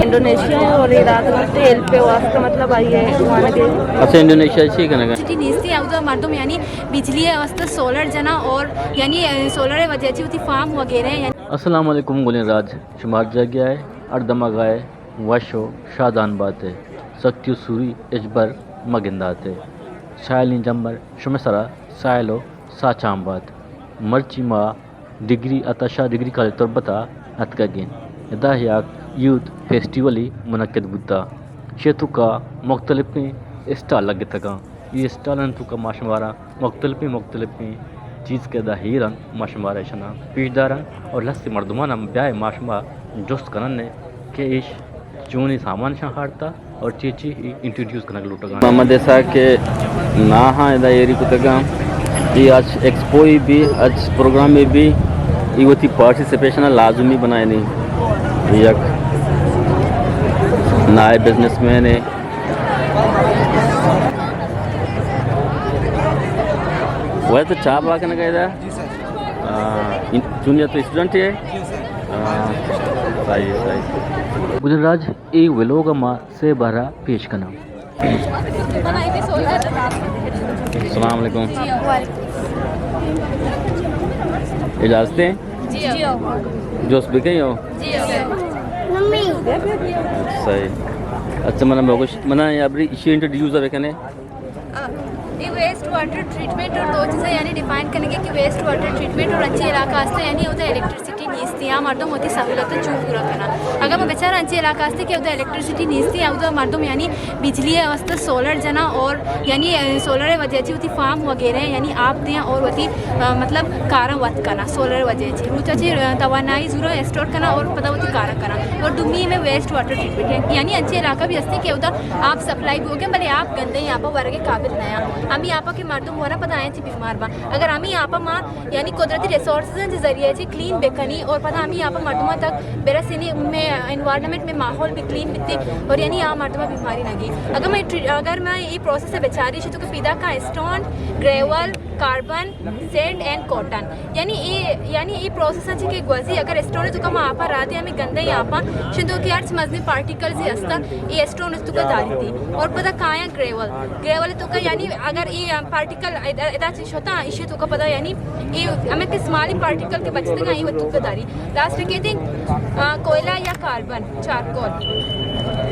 انڈونیشیا ہے اور یہ رات وقت ہیلپ پہ واسطہ، مطلب، آئی ہے وانگے۔ اچھا، انڈونیشیا چی کنگا؟ سٹی نیستی، اودا مردم یعنی بجلی ہے واسطہ سولر جنا اور یعنی، اے، سولر وجہ چی ہوتی فارم وغیرہ ہیں، یعنی۔ السلام علیکم گلیں راج، شمار جاگہ ہے، ہر دماغ ہے، وش و شادان بات ہے، سختی و سوری اجبر مگندات ہے، سائلیں جمبر شمے سرا سائل و ساچان بات۔ مرچی ما ڈگری عطا شاد ڈگری کالج تربت ء اتکگ ایں۔ ادا یک یوتھ فیسٹیولے منعقد بوتگ۔ چہ توکا مختلفیں اسٹال لگتگ اَں۔ اے اسٹالانی توکا ما شمارا مختلفیں مختلفیں چیز کہ ادا ہیر اَنت، ما شمارا اشانا پیش داراں اور لستے مردمانا بیائے ما شما جست کنن کہ ایش چونیں سامان شان ہارتا اور چی چی انٹروڈیوس کنگ لوٹگا۔ محمد اسحاق کہ ناہاں ادا ایری کتگاں، ای اچ ایکسپو ای بی، اچ پروگرام ای بی، ای وتی پارٹیسپیشن لازمی بنائینی۔ ای یک نائب بزنس مین ہے۔ وہ تو چاہ بہا کنگا ادا؟ جی سر۔ آ، ان-، چونیا تو اسٹوڈنٹ ہے؟ جی سر۔ آ، صحیح، صحیح۔ گلیں راج، اے ولوگ ما سے بہرا پیش کناں۔ السلام علیکم۔ اجازت ہے؟ جی۔ جوست بکئی ہو؟ جی۔ صحیح۔ اچھا، منا بگوش، منا ابری ایشی انٹروڈیوس بکنے۔ آ، اے ویسٹ واٹر ٹریٹمنٹ اور دو چیزیں یعنی ڈیفائن کنگے کہ ویسٹ واٹر ٹریٹمنٹ اور انچیں علاقہ ہستے یعنی اودا الیکٹریسٹی نیستی، آ مردم وتی سہولت چون پورا کناں۔ اگر ما بچار انچیں علاقہ ہستے کہ اودا الیکٹریسٹی نیستی، اودا مردم یعنی بجلی ء واسطہ سولر جنا اور یعنی، اے، سولر وجہ چی وتی فارم وغیرہ یعنی آپ دیاں اور وتی، آ، مطلب کاراں وت کناں سولر وجہ چی۔ روچا چی، آ، توانائی زورا اسٹور کناں اور پدا وتی کاراں کناں۔ اور دومی میں ویسٹ واٹر ٹریٹمنٹ یعنی انچیں علاقہ بھی ہستے کہ اودا آپ سپلائی بوگے، بلے آپ گندے آپا ورگے قابل نیا۔ ہمیں آپا کہ مردم ورا پدا آئیں چی بیمار با۔ اگر ہمیں آپا ما یعنی قدرتی ریسورسز ہیں جس ذریعے چی کلین بکنی اور پدا ہمیں آپا مردمہ تک برسینی، میں انوائرمنٹ میں ماحول بھی کلین بیتی اور یعنی آ مردمہ بیماری نگی۔ اگر میں ٹری-، اگر میں یہ پروسیس بچاری شی تو کہ پیدا کا اسٹون، گریول، کاربن، سینڈ اینڈ کاٹن۔ یعنی اے، یعنی اے پروسیس انچی کہ گوازی اگر اسٹون توکا ما آپا راتے ہمیں گندے آپا شندو کہ ہرچ مزنی پارٹیکلز ہی ہستا، اے اسٹون توکا داری تھی۔ اور پدا کایا گریول، گریول توکا یعنی اگر اے پارٹیکل ادا، ادا چی شتا، ایشی توکا پدا یعنی اے ہمیں کہ سمالی پارٹیکل کے بچتے گا، اے توکا داری۔ لاسٹ کے تھنگ، آ، کوئلہ یا کاربن، چارکول۔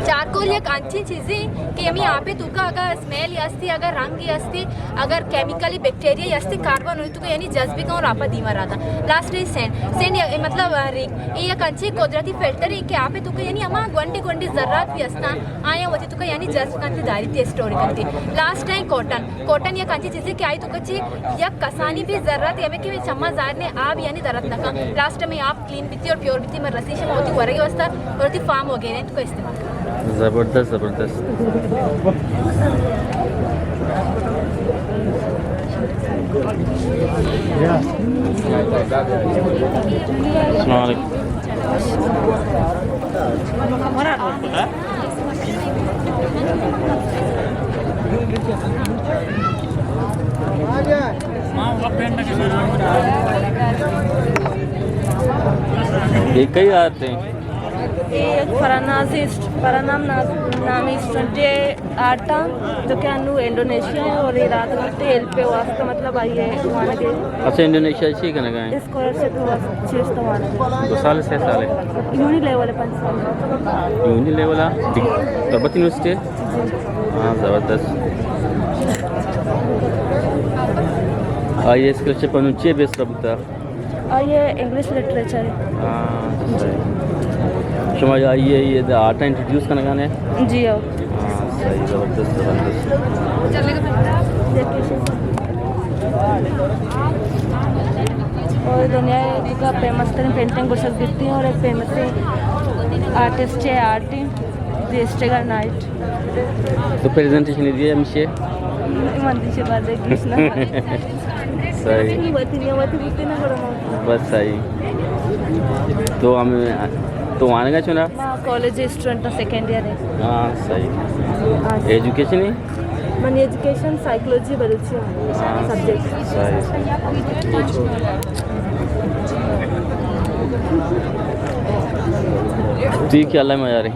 چارکول یک انچیں چیزے کہ ہمیں آپے توکا اگر اسمیل ہستی، اگر رنگ ہستی، اگر کیمیکلی بیکٹیریا ہستی، کاربن ہوئی توکا یعنی جذبی کا اور آپا دیما راتا۔ لاسٹ ہے سینڈ۔ سینڈ یا، مطلب، آ، ریک۔ اے یک انچیں قدرتی فلٹر ہے کہ آپے توکا یعنی ہما گونڈے گونڈے ذرات بھی ہستا، آیا وتی توکا یعنی جذب کنتی داری تی اسٹور کنتی۔ لاسٹ ہے کاٹن۔ کاٹن یک انچیں چیزے کہ آئی توکا چی یک کسانی بھی ذرات ہمیں کہ چما ظاہر نے آب یعنی درت نکا۔ لاسٹ میں آپ کلین بیتی اور پیور بیتی، من رسی شما ہوتی ورگے واسطہ اور ہوتی فارم وغیرہ تو استعمال کرنا۔ زبردست، زبردست۔ السلام علیکم۔ یہ کئی آتے ہیں؟ یہ فراناز اسٹ-، فرانام نا-، نامی اسٹوڈنٹ ہے۔ آٹا، تو کہ انو انڈونیشیا ہے اور یہ رات وقت ہیلپ پہ واسطہ، مطلب، آئی ہے وانگے۔ اچھا، انڈونیشیا چی کنگا ہے؟ اسکالرشپ واسطہ چیز تو وانگے۔ دو سال، سے سال ہے؟ یونی لیول ہے، پانچ سال۔ یونی لیول ہے؟ تربت یونیورسٹی؟ جی۔ ہاں، زبردست۔ آئی اسکالرشپ انو چی بیس پر بوتا؟ آ، یہ انگلش لٹریچر ہے۔ ہاں، صحیح۔ شما آئی اے، یہ آرٹ انٹروڈیوس کنگا نے؟ جی ہاں۔ ہاں، صحیح، زبردست، زبردست۔ اور دنیا کا فیمس ترین پینٹنگ گوشگ بیتی اور ایک فیمس آرٹسٹ ہے، آرٹ ہے، دی اسٹریگل نائٹ۔ تو پریزنٹیشن دیے ہمشے؟ من دیشے بعد گیشنا۔ صحیح۔ وتی نیا وتی بوتے نا گڑا ما۔ بس صحیح۔ تو ہم، تو وانگا چونا؟ ما کالج اسٹوڈنٹ ہوں، سیکنڈ ایئر ہے۔ ہاں، صحیح۔ ہاں۔ ایجوکیشن ہے؟ من ایجوکیشن سائیکولوجی بلوچی ہوں۔ ہاں، سبجیکٹ۔ صحیح۔ ٹھیک ہے، اللہ میارے۔